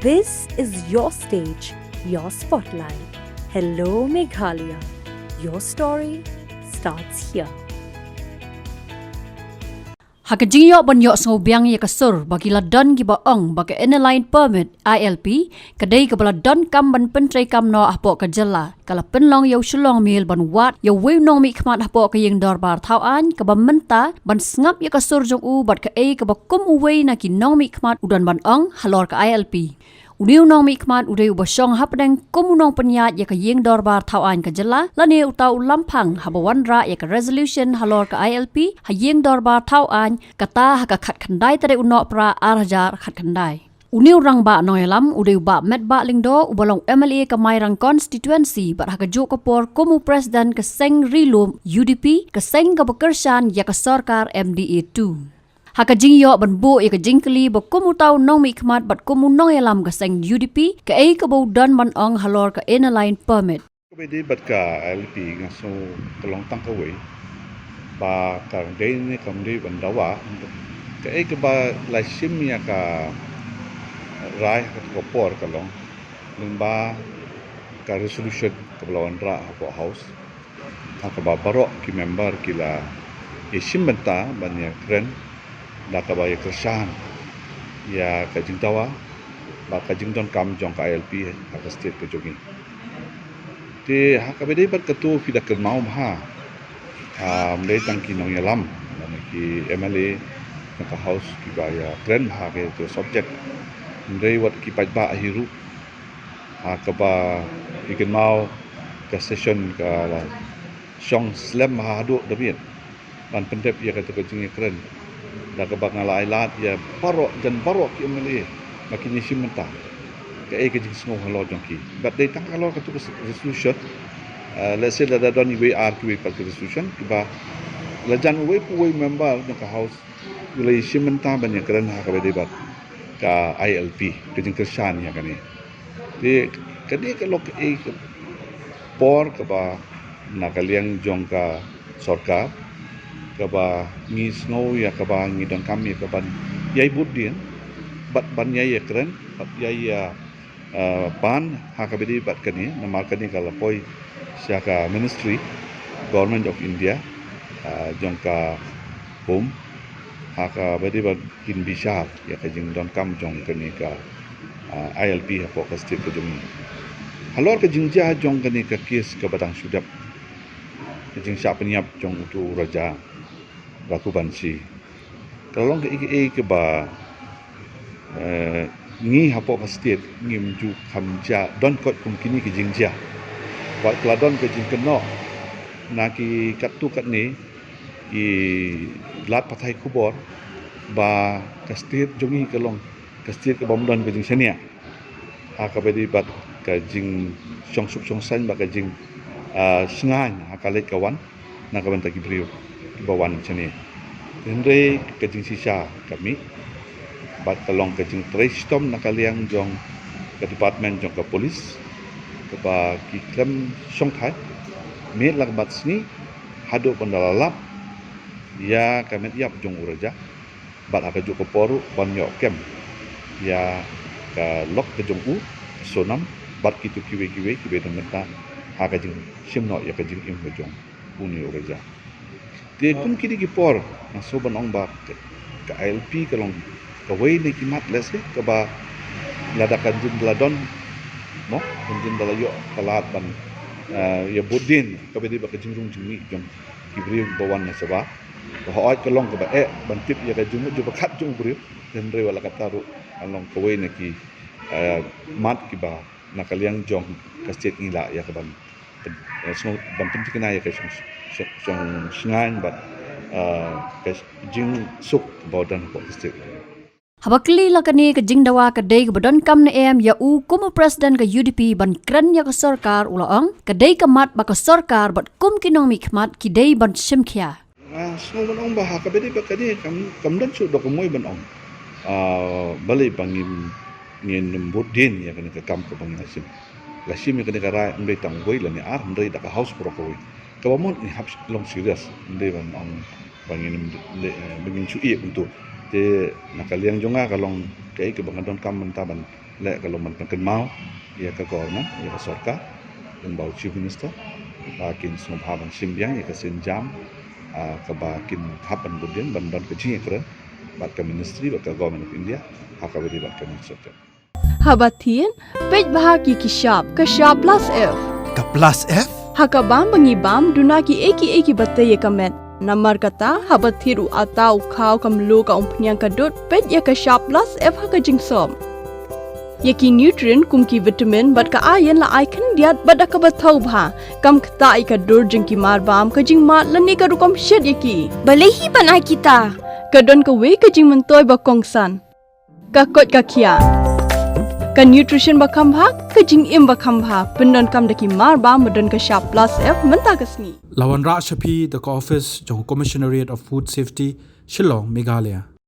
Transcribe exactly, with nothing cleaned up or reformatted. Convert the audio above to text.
This is your stage, your spotlight. Hello, Meghalaya. Your story starts here. Ha ka jingïoh ban ïohsngew biang ïa ka sur ba ki la don kiba ong ba ka Inner Line Permit, I L P, ka dei kaba la donkam ban pyntreikam noh hapoh ka jylla, ka la pynlong ïa u Shillong Mail ban wad ïa uwei u nongmihkhmat hapoh ka ïing dorbar thawaiñ kaba mynta ban sngap ïa ka sur jong u bad kaei kaba kum uwei na ki nongmihkhmat u don ban ong halor ka I L P. Une u nongmihkhmat u dei uba shong hapdeng kum u nongpynïaid ïa ka ïing dorbar thawaiñ ka jylla lane uta u lamphang haba wanrah ïa ka resolution halor ka I L P ha ïing dorbar thawaiñ, kata ha ka khatkhyndai tarik u Nohprah ar hajar khatkhyndai. Une u rangbah nongïalam u dei u Bah Metbah Lyngdoh uba long M L A ka Mairang constituency bad ha kajuh ka por kum u president ka seng Ri Lum, U D P, ka seng kaba kyrshan ïa ka sorkar M D A two. Ha ka jingïoh ban buh ïa ka jingkylli ba kum uta u nongmihkhmat bad kum u nongïalam ka seng U D P, kaei kaba u don ban ong halor ka Inner Line Permit. Kaba ïadei bad ka I L P nga sngew ka long tang kawei ba ka dei ne kam dei ban dawa, kaei kaba la shim ïa ka rai ha ka por ka long lyngba ka resolution kaba la wanrah hapoh House, ha kaba baroh ki member ki la ïashim bynta ban ïakren da kaba ïakyrshan ïa ka jingdawa bad ka jingdonkam jong ka I L P ha ka state ka jong ngi. Te ha kaba ïadei bad kato phi da kynmaw bha, ym dei tang ki nongïalam lane ki M L A na ka House kiba ïakren bha ha kato subject, hynrei wat ki paidbah hi ruh, ha kaba phi kynmaw ka session ka la shong slem bha haduh da miet ban pyndep ïa kato ka jingïakren, da kaba nga la ai lad ïa baroh, jan baroh ki M L A ba kin ïashim bynta kaei ka jingsngew halor jong ki. Bad dei tang halor kato ka resolution, eh, lehse lada don iwei ar kiwei pat ki resolution kiba la jan uwei pa uwei member jong ka House u la ïashim bynta ban ïakren ha kaba ïadei bad ka I L P, ka jingkyrshan ïa kane. Te kane ka long kaei ka por kaba na ka liang jong ka sorkar kaba ngi sngew ïa kaba ngi donkam ïa kaban ïai bud dien bad ban ïai ïakren bad ïai ïa, eh, ban ha kaba ïadei bad kane, namar kane ka la poi sha ka Ministry, Government of India, eh, jong ka Home, ha kaba ïadei bad kin bishar ïa ka jingdonkam jong kane ka, ah, I L P hapoh ka state ka jong ngi. Halor ka jingjia jong kane ka case kaba dang shu dep, ka jingshah pynïap jong uto u Raja Raghuvanshi, ka long kaei kaei kaba, eh, ngi hapoh ka state ngim ju kham jia don kot kum kine ki jingjia. Wat ka la don ka jingkynnoh na ki katto katne ki lad pathai khubor ba ka state jong ngi ka long ka state kaba ym don ka jingshaniah ha kaba ïadei bad ka jingshong suk shong saiñ bad ka jing, ah, shngaiñ ha ka leit ka wan na ka bynta ki briew kiba wan shane. Hynrei ka jingshisha ka mih bad ka long ka jingtrei shitom na ka liang jong ka department jong ka police kaba ki khlem shongthait miet la ka bad sngi haduh ban da la lap ïa ka met ïap jong u Raja bad ha kajuh ka por ruh ban ïoh kem ïa ka lok ka jong u Sonam bad kito kiwei kiwei kiba don bynta ha ka jingshim noh ïa ka jingim ka jong une u Raja. Te kum kine ki por nga sngew ban ong ba ka, ka I L P ka long kawei na ki mat lehse kaba lada kan jin da la don, mo, kan jin da la ïoh ka lad ban, eh, ïa bud dien kaba dei bad ka jingrung jingmih jong ki briew ba wan na shabar. Ba hooid ka long kaba eh ban tip ïa ka jingmut jingpyrkhat jong u briew, hynrei wat la katta ruh ka long kawei na ki, eh, mat kiba na ka liang jong ka state ngi lah ïa ka ban, eh, sngew ban pynthikna ïa ka shong, shong, shong shngaiñ bad, eh, ka jingsuk ba u don hapoh ka state. Haba kylli la kane ka jingdawa ka dei kaba donkam ne em ïa u kum u president ka U D P ban kren ïa ka sorkar, u la ong ka dei ka mat ba ka sorkar bad kum ki nongmihkhmat ki dei ban shim khia. Nga sngew ban ong ba ha kaba dei ba kane kam, kam don shuh da kumwei ban ong, ah, balei ba ngim, ngin ym bud dien ïa kane ka kam kaba ngi la shim. La shim ïa kane ka rai ym dei tang wei lane ar, hynrei da ka House baroh kawei. Kaba mut ngi hap long serious, ym dei ban ong ba ngin, eh, ba ngin shu ïeh kumto. Te na ka liang jong nga ka long kaei kaba nga donkam mynta ban Leh ka long ban pynkynmaw ïa ka government, ïa ka sorkar, lem bad u chief minister, ba kin sngewbha ban shim biang ïa ka sienjam, ah, kaba kin hap ban bud ïa, ban don ka jingïakren bad ka ministry, bad ka Government of India, ha kaba ïadei bad ka infrastructure. Haba thied, peit bha ïa ki shap, ka shap plus F. Ka plus F? Ha ka bam ba ngi bam, duna kiei kiei kiba tei ïa ka met. Namar kata, haba thied u atta, u khaw, ka mluh, ka umphniang, ka dud, peit ïa ka shap plus F ha ka jingsop. Ïa ki nutrient kum ki vitamin bad ka iron la ai khyndiat bad da kaba thaw bha. Kam ktah ïa ka dur jong ki marbam, ka jingmad lane ka rukom shet ïa ki. Balei hi ban ai kita? Ka don kawei ka jingmyntoi ba kongsan. Ka koit ka khiah. Ka nutrition ba kham bha, ka jingim ba kham bha. Pyndonkam da ki marbam ba don ka shap plus F mynta ka sngi. La wanrah sha phi da ka office jong Commissionerate of Food Safety, Shillong, Meghalaya.